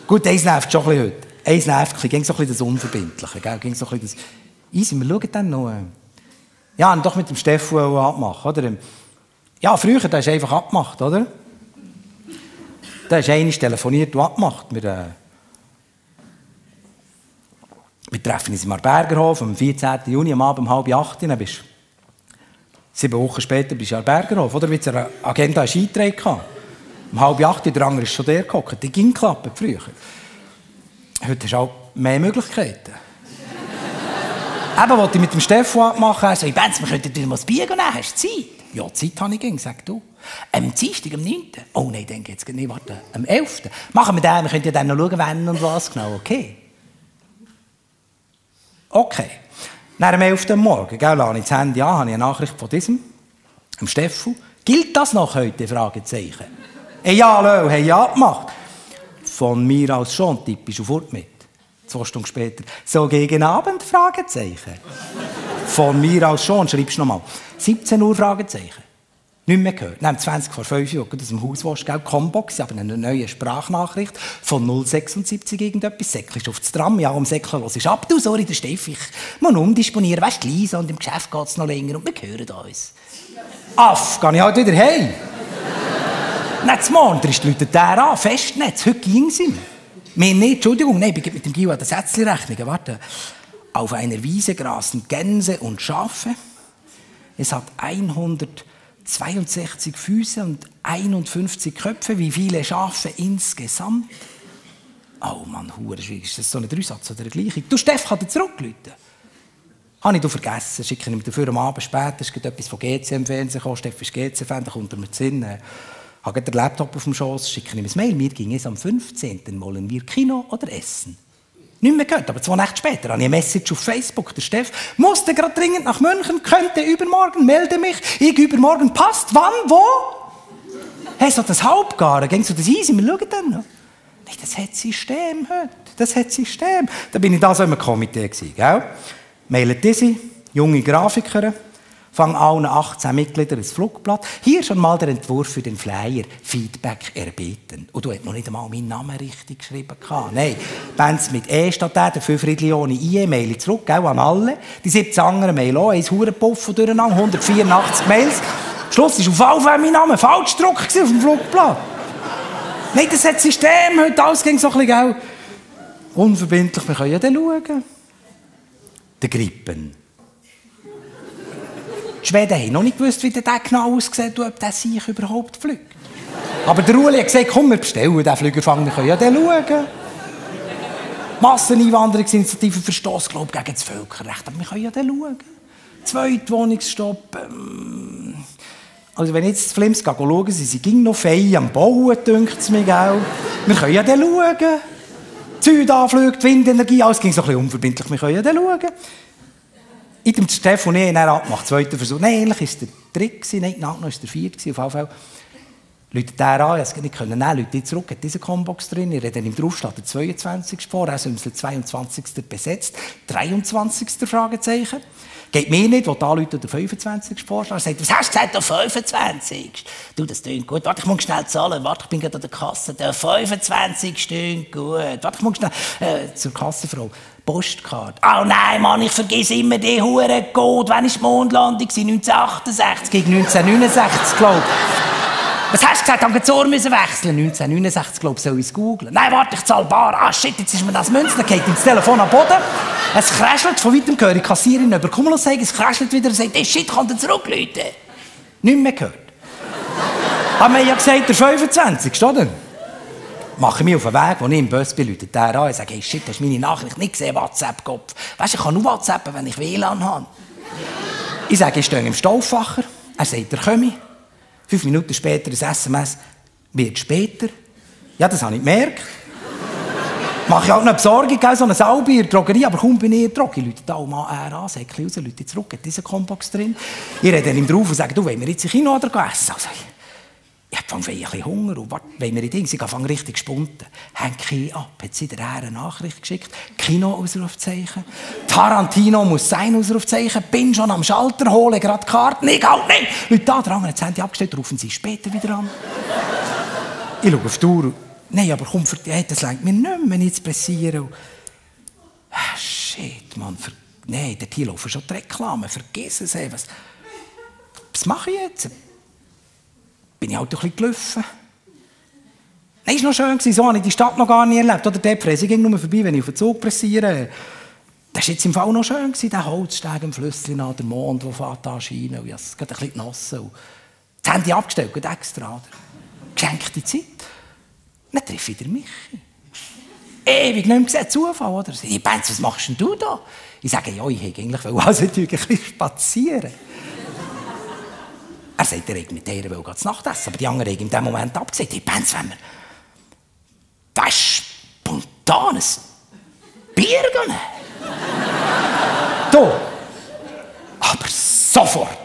Gut, eins nervt schon ein bisschen heute. Eins nervt, ging so ein bisschen das Unverbindliche. Gell? Ging so ein bisschen das... Easy, wir schauen dann noch... Ja, und doch mit dem Stefan abmachen, oder? Ja, früher, da ist einfach abgemacht, oder? Da ist einer telefoniert und abgemacht. Wir treffen uns im Arbergerhof am 14. Juni am Abend um 7:30. Dann bist 7 Wochen später bist du im Arbergerhof, oder? Wie es eine Agenda eingetragen hatte. Um 7:30, der andere ist schon der gehockt. Die ging klappen früher. Heute hast du auch mehr Möglichkeiten. Eben, wollte ich mit dem Stefan abmachen. Er sagt, Benz, wir könnten dir mal das Bier nehmen. Hast du Zeit? Ja, Zeit habe ich, sag du. Am Dienstag, am 9. Oh nein, dann geht's nicht. Warte, am 11. Machen wir den, wir können ja dann noch schauen, wann und was genau. Okay. Okay. Nach dem 11. Morgen, lade ich das Handy an, habe ich eine Nachricht von diesem, dem Stefan. Gilt das noch heute? Fragezeichen. Ja, Lö, haben ja abgemacht. Von mir aus schon, typisch, und fort mit. 2 Stunden später. So gegen Abend? Fragezeichen. Von mir aus schon, schreibst du nochmal. 17 Uhr? Fragezeichen. Nicht mehr gehört. Nein, 20 vor 5 Uhr, aus dem Hauswasch, Combox, aber eine neue Sprachnachricht von 076 irgendetwas. Säckelst auf das Tram, ja, um Säckler los ist ab. Du, sorry, der Steffi, ich muss umdisponieren. Weißt du, Lisa, und im Geschäft geht es noch länger und wir hören uns. Aff, gehe ich halt wieder heim. Nicht morgen, da läutet der an, Festnetz, heute ging es ihm. Mir nicht, Entschuldigung, nein, ich gebe mit dem Gio an der Sätzli-Rechnung. Warte. Auf einer Wiese grasen Gänse und Schafe. Es hat 162 Füße und 51 Köpfe. Wie viele Schafe insgesamt? Oh Mann, hure schwierig. Ist das so ein Dreisatz oder eine Gleichung? Du, Steff, kann dir zurückrufen? Habe ich vergessen. Schicke ich mir dafür am Abend später. Es gibt etwas von GC im Fernsehen gekommen. Steff ist GC-Fan, da kommt er mir zu Sinn. Habe den Laptop auf dem Schoss, schicke ihm ein Mail. Mir ging es am 15. Wollen wir Kino oder Essen? Nicht mehr gehört, aber 2 Nächte später habe ich eine Message auf Facebook. Der Steff musste gerade dringend nach München, könnte übermorgen, melde mich. Ich übermorgen, passt, wann, wo? Hey, so das Halbgare, ging so das easy, wir schauen dann noch. Nein, das hat System heute, das hat System. Da bin ich da so im Komitee gewesen, gell? Mailen diese, junge Grafikerin. Fangen allen 18 Mitgliedern ein Flugblatt. Hier schon mal der Entwurf für den Flyer. Feedback erbeten. Und du hast noch nicht einmal meinen Namen richtig geschrieben. Nein, Benz mit E statt der 5 Ridlione IE, Mail zurück, gell, an alle. Die 17 anderen Mail auch, ein Hurenpuff durcheinander, 184 Mails. Am Schluss war auf jeden Fall mein Name falsch gedruckt auf dem Flugblatt. Nein, das hat System, heute alles ging so ein bisschen, gell. Unverbindlich, wir können ja dann schauen. Der Grippen. Die Schweden haben noch nicht gewusst, wie der genau aussieht und ob der sich überhaupt fliegt. Aber der Ueli hat gesagt, komm, wir bestellen den Flügerfang, wir können ja dann schauen. Masseneinwanderungsinitiative Verstoß, glaube ich, gegen das Völkerrecht, aber wir können ja dann schauen. Zweitwohnungsstopp. Also wenn ich jetzt zu Flims schaue, sie ging noch fein am Bauen, dünkt es mir, gell. Wir können ja dann schauen. Die Südanflüge, die Windenergie, alles ging so ein bisschen unverbindlich, wir können ja dann schauen. Ich habe Stefan und ich dann abgemacht, 2. Versuch. Nein, eigentlich war es der 3. Nein, noch war es der 4. Auf jeden Fall. Läutet der an, ich konnte nicht nehmen, Leute zurück, hat diese Combox drin. Ich rede ihm drauf, steht der 22. vor, er ist der 22. besetzt, 23. Fragezeichen. Geht mir nicht, wo da Leute der 25. vorstehen. Er sagt, was hast du gesagt, der 25. Du, das klingt gut. Warte, ich muss schnell zahlen. Warte, ich bin gerade an der Kasse. Der 25. klingt gut. Warte, ich muss schnell zur Kassenfrau. Postkarte. Oh nein, Mann, ich vergesse immer die Huren-Code. Wann war die Mondlandung? 1968 gegen 1969, glaube ich. Was hast du gesagt? Ich musste das Ohr wechseln. 1969, glaube ich, soll ich es googeln. Nein, warte, ich zahle bar. Ah, shit, jetzt ist mir das Münzen. Dann geht das Telefon am Boden. Es kräschelt, von weitem höre ich die Kassiererin über Cumulus sagen, es kräschelt wieder und sagt, hey, shit, kann der zurückrufen? Nicht mehr gehört. Aber wir haben ja gesagt, der 25. oder? Mache ich mich auf den Weg, wo ich im Bus bin, läutet der an. Ich sage, hey, shit, hast du meine Nachricht nicht gesehen, WhatsApp-Kopf? Weißt du, ich kann nur WhatsAppen, wenn ich WLAN habe. Ich sage, ich stehe im Stauffacher. Er sagt, er komme. 5 Minuten später ein SMS, wird später. Ja, das habe ich gemerkt. Mache ich auch noch Besorgung, so eine Salbe in der Drogerie, aber kaum bin ich in der Drogerie. Leute da mal an, Säckchen raus, Leute zurück, hat diese Combox drin. Ich rede ihm drauf und sage, du, wollen wir jetzt in Kino oder essen? Also, ich habe ein bisschen Hunger und wenn wir in Dings, ich fange richtig spunten. Henke ab, hat sie der eine Nachricht geschickt, Kino-Ausrufzeichen. Tarantino muss sein, Ausrufzeichen. Bin schon am Schalter, hole gerade die Karten. Nicht, halt nicht! Leute da dran, haben das Handy abgestellt, rufen sie später wieder an. Ich schaue auf die Uhr, Nein, aber komm, hey, das lenkt mir nicht mehr, wenn ich jetzt pressiere. Shit, Mann. Nein, dort hier laufen schon die Reklamen. Vergiss es. Hey, was mache ich jetzt? Bin ich halt ein bisschen gelaufen. Nein, es war noch schön, so habe ich die Stadt noch gar nicht erlebt. Oder dort fräse ich nur vorbei, wenn ich auf den Zug pressiere. Das war jetzt im Fall noch schön, der Holzsteg im Flüsschen an der Mond, der fährt da scheinen. Ich habe es gerade ein bisschen genossen. Das Handy abgestellt, extra. Oder? Geschenkte Zeit. Dann treffe ich den Michi. Ewig nicht mehr gesehen, Zufall, oder? Ich Benz, was machst denn du da? Ich sage, ja, ich wollte eigentlich also ein bisschen spazieren. Er sagt, er wollte mit der zu Nacht essen, aber die anderen haben in diesem Moment abgesagt. Ich Benz, wenn wir... Das ist spontanes Bier gehen. Du, aber sofort.